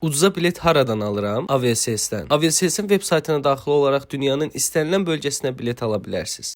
Ucuza bilet haradan alıram? Aviasales'dən. Aviasales'in veb saytına daxil olaraq dünyanın istənilən bölgəsinə bilet ala bilərsiniz.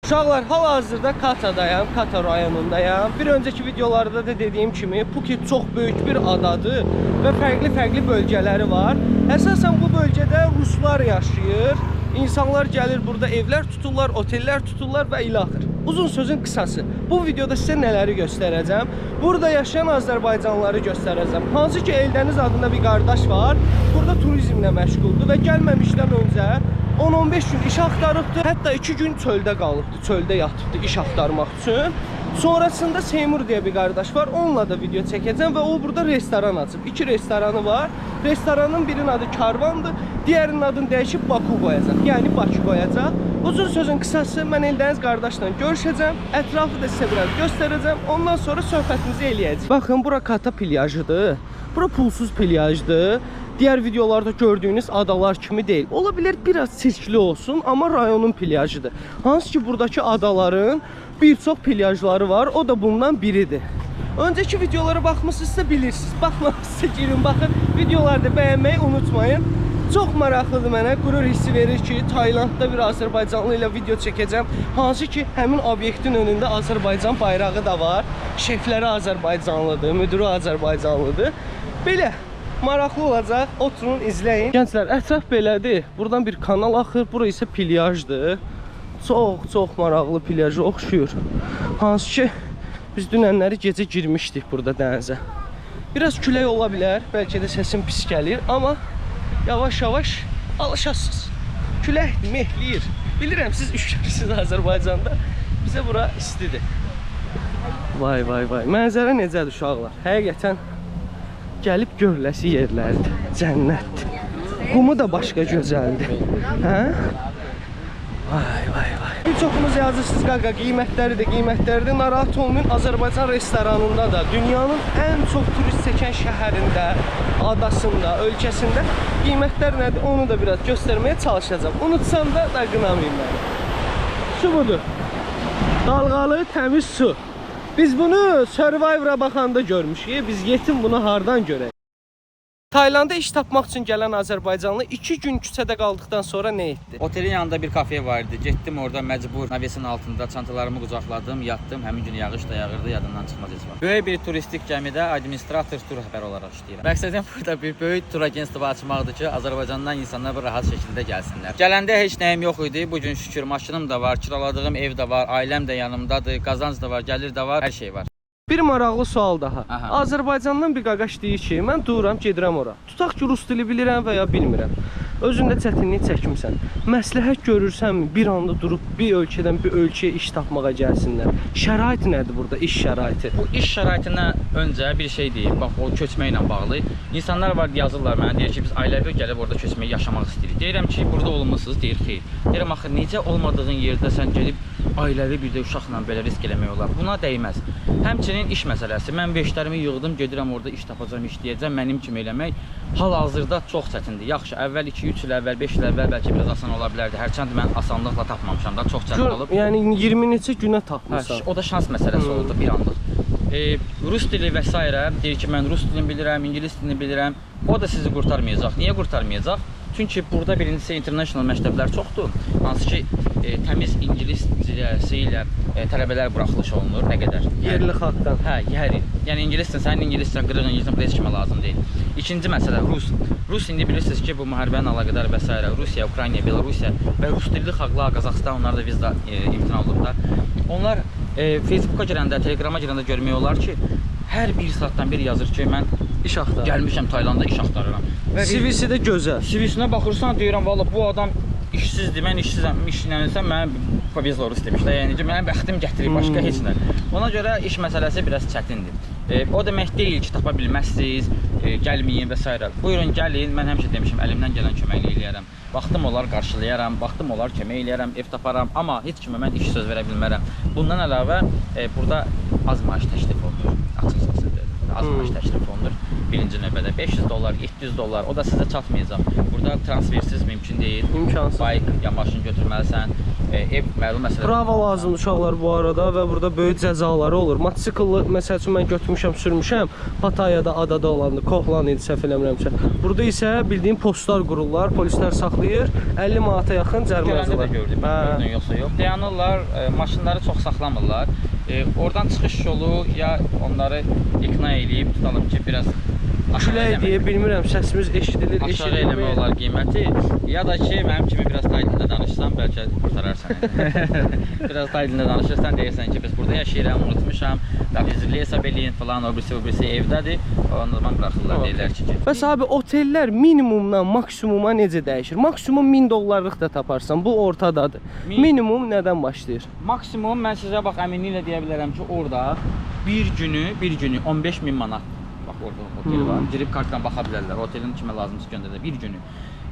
Uşaqlar, hal-hazırda Katadayam, Kata rayonundayam. Bir öncəki videolarda da dediyim kimi Phuket çox böyük bir adadır və fərqli-fərqli bölgələri var. Əsasən bu bölgədə ruslar yaşayır. İnsanlar gəlir burada evlər tuturlar, otellər tuturlar və ilaxır. Uzun sözün qısası, bu videoda sizə nələri göstərəcəm? Burada yaşayan Azərbaycanlıları göstərəcəm. Hansı ki Eldəniz adında bir qardaş var. Burada turizmlə məşğuldur və gəlməmişdən öncə 10-15 gün iş axtarıbdı. Hətta 2 gün çöldə qalıbdı, çöldə yatıbdı iş axtarmaq üçün. Sonrasında Seymur deyə bir qardaş var. Onunla da video çəkəcəm və o burada restoran açıb. 2 restoranı var. Restoranın birinin adı Karvandır, digərinin adını dəyişib Baku qoyacaq. Yəni Bakı qoyacaq. Uzun sözün qısası, mən Eldəniz qardaşla görüşəcəm. Ətrafı da sizə biraz göstərəcəm. Ondan sonra söhbətimizi eləyəcəyik. Baxın, bura Kata plyajıdır. Bura pulsuz plyajdır. Digər videolarda gördüyünüz adalar kimi deyil. Ola bilər biraz çirkli olsun, amma rayonun plyajıdır. Hansı ki buradakı adaların bir çox plyajları var. O da bundan biridir. Öncəki videolara baxmısınızsa bilirsiniz. Baxmamışsınızsa girin baxın. Videoları da bəyənməyi unutmayın. Çox maraqlıdır mənə. Qürur hissi verir ki, Taylandda bir Azərbaycanlı ilə video çəkəcəm. Hansı ki, həmin obyektin önündə Azərbaycan bayrağı da var. Şefləri Azərbaycanlıdır, müdürü Azərbaycanlıdır. Belə maraqlı olacaq. Oturun, izləyin. Gənclər, ətraf belədir. Buradan bir kanal axır. Bura isə plyajdır. Çox-çox maraqlı plyaja oxşuyur. Hansı ki, biz dünənləri gecə girmişdik burada dənizə. Biraz külək ola bilər, bəlkə də səsim pis gəlir, amma yavaş-yavaş alışasınız. Külək mehliyir. Bilirəm siz üşürsünüz Azərbaycanda. Bizə bura istidir. Vay vay vay. Mənzərə necədir uşaqlar? Həqiqətən gəlib görüləsi yerlərdir. Cənnətdir. Qumu da başqa gözəldir. Hə? Vay vay vay. Bir çoxunuz yazırsınız qaqa qiymətləri də qiymətləri də narahat olmayın. Azərbaycan restoranında da dünyanın ən çox turist çəkən şəhərində, adasında, ölkəsində qiymətlər nədir onu da biraz göstərməyə çalışacağam. Unutsam da qınamayın məni. Su budur. Dalğalı, təmiz su. Biz bunu Survivor'a baxanda görmüşük. Biz yetim bunu hardan görək? Taylanda iş tapmaq üçün gələn Azərbaycanlı 2 gün küçədə qaldıqdan sonra nə etdi? Otelin yanında bir kafe vardı. Getdim orada məcbur navesin altında çantalarımı qucaqladım, yatdım. Həmin gün yağış da yağırdı, yadımdan çıxmaz heç vaxt. Böyük bir turistik gəmidə administrator tur rəhbəri olaraq işləyirəm. Məqsədim burada bir böyük tur agentstvu açmaqdır ki, Azərbaycandan insanlar bir rahat şəkildə gəlsinlər. Gələndə heç nəyim yox idi. Bu gün şükür maşınım da var, kiraladığım ev də var, ailəm də yanımdadır, qazanc da var, gəlir də var, hər şey var. Bir maraqlı sual daha. Aha. Azərbaycandan bir qaqaş deyir ki, mən dururam, gedirəm ora. Tutaq ki, rus dili bilirəm və ya bilmirəm. Özün də çətinlik çəkmisən. Məsləhət görürsənmi bir anda durub bir ölkədən bir ölkəyə iş tapmağa gəlsinlər? Şərait nədir burada, iş şəraiti? Bu iş şəraitindən öncə bir şey deyim. Bax o köçməklə bağlı. İnsanlar var yazırlar mənə deyir ki, biz ailəvi gəlib orada köçmək, yaşamaq istəyirik. Deyirəm ki, burada olmusunuz, deyir xeyr. Deyirəm axı necə olmadığın yerdə sən gedib ailəvi bir də uşaqla belə risk eləmək olar? Buna dəyməz. Həmçinin iş məsələsi. Mən veşlərimi yığdım, gedirəm orada iş tapacağam, işləyəcəm. Mənim kimi eləmək hal-hazırda çox çətindir. Yaxşı, əvvəl 2-3 il əvvəl, 5 il əvvəl bəlkə biraz asan ola bilərdi. Hərçənd mən asanlıqla tapmamışam da, çox çətin olub. Yəni 20 neçə günə Hə, tapmısan. o da şans məsələsi oldu bir anlıq. Rus dili və s. deyir ki, mən rus dilini bilirəm, ingilis dilini bilirəm. O da sizi qurtarmayacaq. Niyə qurtarmayacaq? Çünki burada birincisi international məktəblər çoxdur. Hansı ki, təmiz ingiliscəsi ilə tələbələr buraxılış olunur nə qədər. Yerli xalqdan. Hə, hər il. Yəni ingiliscə, sənin ingiliscən, qırıq ingiliscən heç kimə lazım deyil. İkinci məsələ rus. Rus indi bilirsiniz ki, bu müharibənin əlaqədar və s. Rusiya, Ukrayna, Belarusiya və rus dilli xalqlar, Qazaxıstan, onlar da viza imtina olub da. Onlar Facebooka girəndə, Telegrama girəndə görmək olar ki, hər bir saatdan bir yazır ki, mən İş axtarır. gəlmişəm Taylanda iş axtarıram. Və CV-si də gözəl. CV-sinə baxırsan, deyirəm valla bu adam işsizdir, mən işsizəm, işlənirsən mənə повезло rus demişlər. Yəni ki, mənim bəxtim gətirib başqa heç nə. Ona görə iş məsələsi biraz çətindir. O demək deyil ki, tapa bilməzsiniz, gəlməyin və s. Buyurun gəlin, mən həmişə demişəm, əlimdən gələn köməklik eləyərəm. Vaxtım olar qarşılayaram, vaxtım olar kömək eləyərəm, ev taparam, amma heç kimə mən iş söz verə bilmərəm. Bundan əlavə burada az maaş təklif olunur. Açıqcası deyim. Az maaş təklif olunur. Birinci növbədə 500 dollar, 700 dollar, o da sizə çatmayacaq. Burada transfersiz mümkün deyil. İmkansız. Bike ya maşın götürməlisən. Ev məlum məsələ. Prava lazımdır uşaqlar bu arada və burada böyük cəzaları olur. Motosikli məsəl üçün mən götürmüşəm, sürmüşəm. Patayada, adada olandı, Kohlan idi səhv eləmirəmsə. Burada isə bildiyin postlar qururlar, polislər saxlayır, 50 manata yaxın cərimə Gələndə də yazırlar. gördük, Hə. gördün yoxsa yox. Dayanırlar, maşınları çox saxlamırlar. Oradan çıxış yolu ya onları iqna eləyib tutalım ki, biraz aşağı Külək eləmək. deyə bilmirəm, səsimiz eşidilir, Aşağı eləmək eşidilmir. olar qiyməti, ya da ki, mənim kimi biraz tay dilində danışsan, bəlkə qurtararsan. Biraz tay dilində danışırsan, deyirsən ki, biz burada yaşayıram, unutmuşam, davizli hesab eləyin falan, o birisi, o birisi evdədir. O zaman buraxırlar, deyirlər ki, get. Bəs abi otellər minimumdan maksimuma necə dəyişir? Maksimum 1000 dollarlıq da taparsan, bu ortadadır. Minimum nədən başlayır? Maksimum mən sizə bax əminliklə deyə bilərəm ki, orada bir günü 15 min manat. Bax orada otel var. Girib kartdan baxa bilərlər. Otelin kimə lazımsa göndərə bir günü.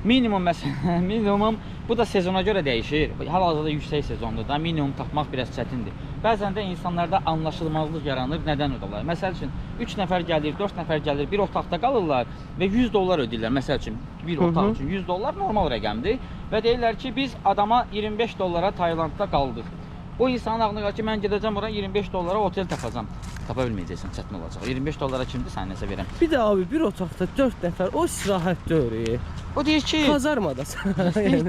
Minimum məsələn, minimum bu da sezona görə dəyişir. Hal-hazırda yüksək sezondur da minimum tapmaq biraz çətindir. Bəzən də insanlarda anlaşılmazlıq yaranır. Nədən ödəyirlər? Məsəl üçün 3 nəfər gəlir, 4 nəfər gəlir, bir otaqda qalırlar və 100 dollar ödəyirlər. Məsəl üçün bir otaq üçün 100 dollar normal rəqəmdir və deyirlər ki, biz adama 25 dollara Taylandda qaldıq. O insanın ağlına gəlir ki, mən gedəcəm ora 25 dollara otel tapacam. Tapa bilməyəcəksən, çətin olacaq. 25 dollara kimdir sən nəsə verən? Bir də abi bir otaqda 4 nəfər o istirahət deyir. O deyir ki, Kazarmadasan.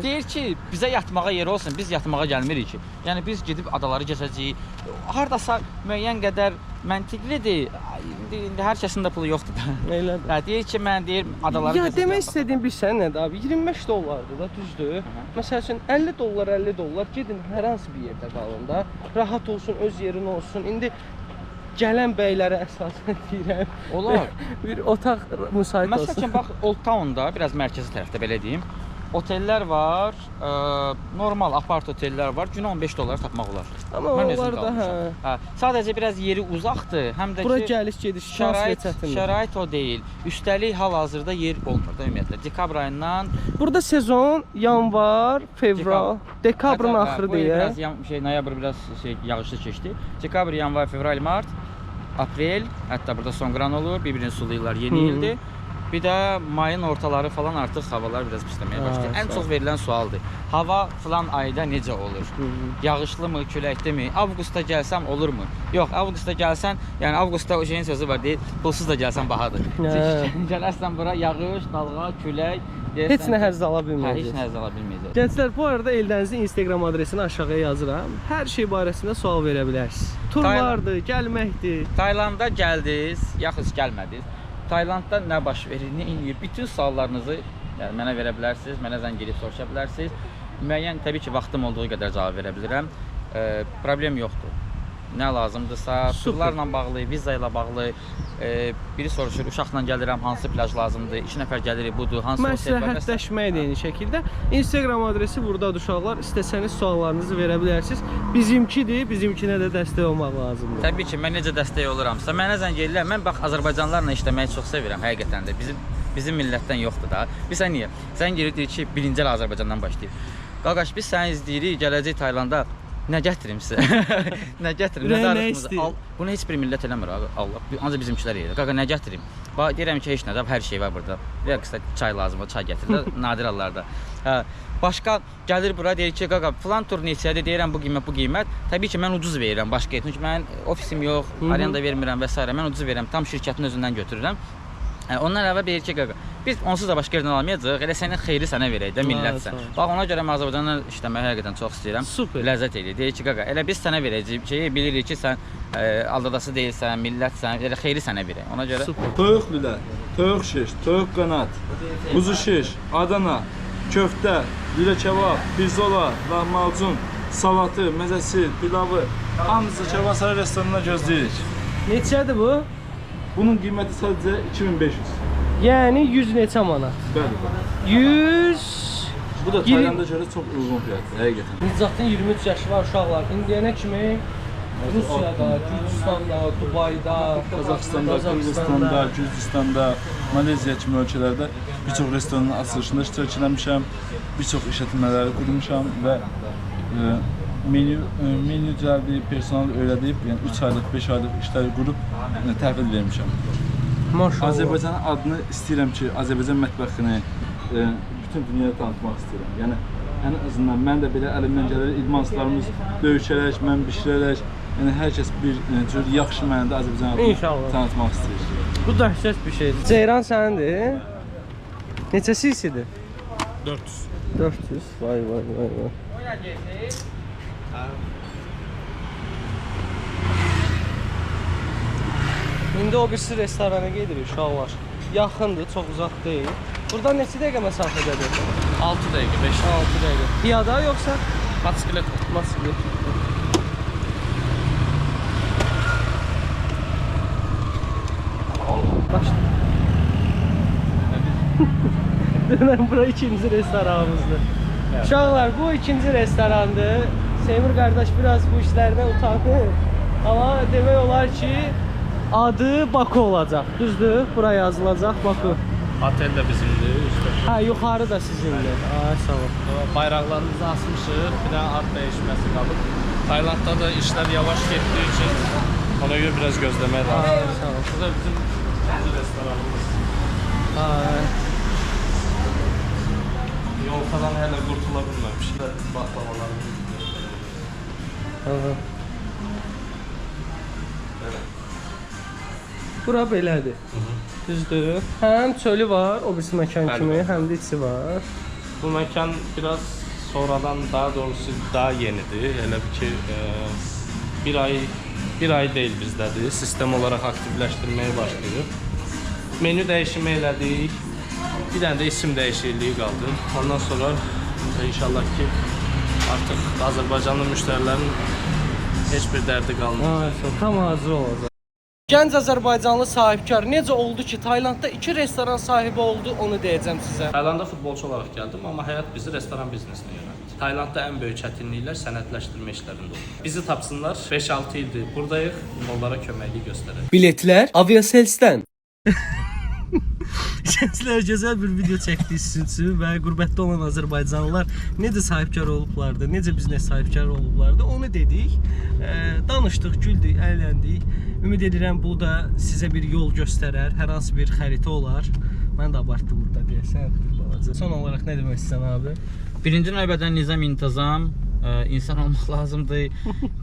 deyir ki, bizə yatmağa yer olsun, biz yatmağa gəlmirik ki. Yəni biz gedib adaları gəzəcəyik. Hardasa müəyyən qədər məntiqlidir. İndi hər kəsin də pulu yoxdur da. Elədir. Hə, deyir ki, mən deyir adaları Ya gəzəcəm. demək istədiyim bilirsən nədir abi? 25 dollardır da, düzdür? Məsəl üçün 50 dollar, 50 dollar gedin hər hansı bir yerdə qalın da. Rahat olsun, öz yerin olsun. İndi gələn bəylərə əsasən deyirəm. Olar. Bir otaq müsait Məsəl olsun. üçün bax Old Town-da biraz mərkəzi tərəfdə belə deyim. Otellər var, normal apart otellər var. Günə 15 dollar tapmaq olar. Amma Mən özüm onlar da hə. qalmışam. Hə, sadəcə biraz yeri uzaqdır, həm də Bura ki gəliş gediş transfer çətindir. şərait o deyil. Üstəlik hal-hazırda yer olmur da ümumiyyətlə. Dekabr ayından Burada sezon yanvar, fevral, dekabrın Hətta, axırı bu il deyə. Biraz noyabr biraz yağışlı keçdi. Dekabr, yanvar, fevral, mart, aprel, hətta burada Songran olur, bir-birini sulayırlar, yeni ildir. Bir də mayın ortaları falan artıq havalar biraz pisləməyə başlayır. Ən çox verilən sualdır. Hava filan ayda necə olur? Yağışlı mı, küləkli mi? Avqustda gəlsəm olurmu? Yox, avqustda gəlsən, yəni avqustda o şeyin sözü var, deyir, pulsuz da gəlsən bahadır. Çünki gələrsən bura yağış, dalğa, külək, deyirsən Heç nə həzz ala Hə, heç bilməyəcəksən. nə həzz ala bilməyəcəksən. Gənclər, bu arada Eldənizin Instagram adresini aşağıya yazıram. Hər şey barəsində sual verə bilərsiniz. Turlardır, gəlməkdir. Taylanda gəldiniz, yaxud gəlmədiniz. Taylandda nə baş verir, nə eləyir? Bütün suallarınızı yəni mənə verə bilərsiniz, mənə zəng edib soruşa bilərsiniz. Müəyyən təbii ki, vaxtım olduğu qədər cavab verə bilirəm. Problem yoxdur. Nə lazımdırsa, turlarla bağlı, viza ilə bağlı, biri soruşur, uşaqla gəlirəm, hansı plaj lazımdır, 2 nəfər gəlirik, budur, hansı otel var. Məsləhətləşmək də eyni şəkildə. Instagram adresi buradadır uşaqlar. İstəsəniz suallarınızı verə bilərsiniz. Bizimkidir, bizimkinə də dəstək olmaq lazımdır. Təbii ki, mən necə dəstək oluramsa, mənə zəng eləyirlər. Mən bax Azərbaycanlılarla işləməyi çox sevirəm həqiqətən də. Bizim millətdən yoxdur da. Bilirsən niyə? Zəng eləyir deyir ki, birinci əl Azərbaycandan başlayır. Qaqaş, biz səni izləyirik, gələcək Taylanda nə gətirim sizə? Nə gətirim? Nə darıxmız? Bunu heç bir millət eləmir abi. Allah. Ancaq bizimkilər eləyir. Qaqa nə gətirim? Bax deyirəm ki, heç nə də, hər şey var burada. Bir qısa çay lazımdır, çay gətir də nadir hallarda. Hə, başqa gəlir bura deyir ki, qaqa filan tur neçədir? Deyirəm bu qiymət, bu qiymət. Təbii ki, mən ucuz verirəm başqa yer. Çünki mənim ofisim yox, arenda vermirəm və s. Mən ucuz verirəm. Tam şirkətin özündən götürürəm. Ondan əlavə deyir ki, qaqa, biz onsuz da başqa yerdən almayacağıq. Elə sənin xeyri sənə verək də, millətsən. Bax ona görə mən Azərbaycanla işləməyi həqiqətən çox istəyirəm. Super. Ləzzət eləyir. Deyir ki, qaqa, elə biz sənə verəcəyik şeyi, bilirik ki, sən aldadası deyilsən, millətsən, elə xeyri sənə verək. Ona görə Super. Toyuq lülə, toyuq şiş, toyuq qanat, quzu şiş, Adana, köftə, lülə kebab, pirzola, lahmacun, salatı, məzəsi, pilavı hamısı Kervansaray restoranında gözləyirik. Neçədir bu? Bunun qiyməti sadəcə 2500. Yəni 100 neçə manat? Bəli. 100. Bu da Taylanda görə çox uyğun fiyatdır, həqiqətən. Nicatın 23 yaşı var uşaqlar. İndiyənə kimi Rusiyada, Gürcüstanda, Dubayda, Qazaxıstanda, Qırğızstanda, Gürcüstanda, Maleziya kimi ölkələrdə bir çox restoranın açılışında iştirak eləmişəm, bir çox işlətmələri qurmuşam və menü düzəldib, personal öyrədib, yəni 3 aylıq, 5 aylıq işlər qurub təhvil vermişəm. Maşallah. Azərbaycanın adını istəyirəm ki, Azərbaycan mətbəxini bütün dünyaya tanıtmaq istəyirəm. Yəni Ən azından mən də belə əlimdən gəlir idmançılarımız döyüşərək, mən bişirərək, yəni hər kəs bir cür yaxşı mənada Azərbaycanı İnşallah. tanıtmaq istəyir. Bu dəhşət bir şeydir. Ceyran sənindir? Neçə cc-dir? 400. 400. Vay vay vay vay. İndi o birisi restorana gedirik uşaqlar. Yaxındır, çox uzaq deyil. Buradan neçə dəqiqə məsafədədir? 6 dəqiqə, 5 6 dəqiqə. Piyada yoxsa Motosiklet. motosiklet? Başla. Dönəm bura ikinci restoranımızdır. Uşaqlar, bu ikinci restorandır. Seymur qardaş biraz bu işlərdən utanır. Amma demək olar ki, adı Baku olacaq. Düzdür? Bura yazılacaq Baku. Otel də bizimdir. Üstə. Hə, yuxarı da sizindir. Ay, sağ ol. Bayraqlarımızı asmışıq. Bir də ad dəyişməsi qalıb. Taylandda da işlər yavaş getdiyi üçün ona görə biraz gözləmək lazımdır. Ay, sağ ol. Bu da bizim ikinci restoranımız. Ay. Yolkadan hələ qurtula bilməmişik. Baklavalarımız. Aha. Bura belədir. Düzdür. Həm çölü var, o birisi məkan Bəli, kimi, bəli. həm də içi var. Bu məkan biraz sonradan, daha doğrusu daha yenidir. Elə bir ki, bir ay bir ay deyil bizdədir. Sistem olaraq aktivləşdirməyə başlayıb. Menü dəyişimi elədik. Bir dənə də isim dəyişikliyi qaldı. Ondan sonra inşallah ki artıq Azərbaycanlı müştərilərin heç bir dərdi qalmayacaq. Ay, sağ ol. Tam hazır olacaq. Gənc Azərbaycanlı sahibkar necə oldu ki, Taylandda 2 restoran sahibi oldu, onu deyəcəm sizə. Taylanda futbolçu olaraq gəldim, amma həyat bizi restoran biznesinə yönəltdi. Taylandda ən böyük çətinliklər sənədləşdirmə işlərində olur. Bizi tapsınlar, 5-6 ildir buradayıq, onlara köməklik göstərək. Biletlər Aviasels'dən. Gənclər, gözəl bir video çəkdik sizin üçün və qürbətdə olan Azərbaycanlılar necə sahibkar olublardı, necə biznes sahibkarı olublardı, onu dedik. Danışdıq, güldük, əyləndik. Ümid edirəm bu da sizə bir yol göstərər, hər hansı bir xəritə olar. Mən də abartdım burada deyəsən bir balaca. Son olaraq nə demək istəyirsən abi? Birinci növbədən nizam intizam, insan olmaq lazımdır,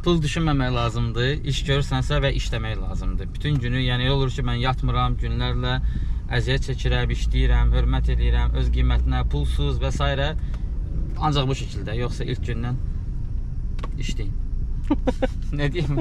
pul düşünməmək lazımdır, iş görürsənsə və işləmək lazımdır. Bütün günü, yəni elə olur ki, mən yatmıram günlərlə, əziyyət çəkirəm, işləyirəm, hörmət eləyirəm, öz qiymətinə, pulsuz və s. Ancaq bu şəkildə, yoxsa ilk gündən işləyin. Nə deyim?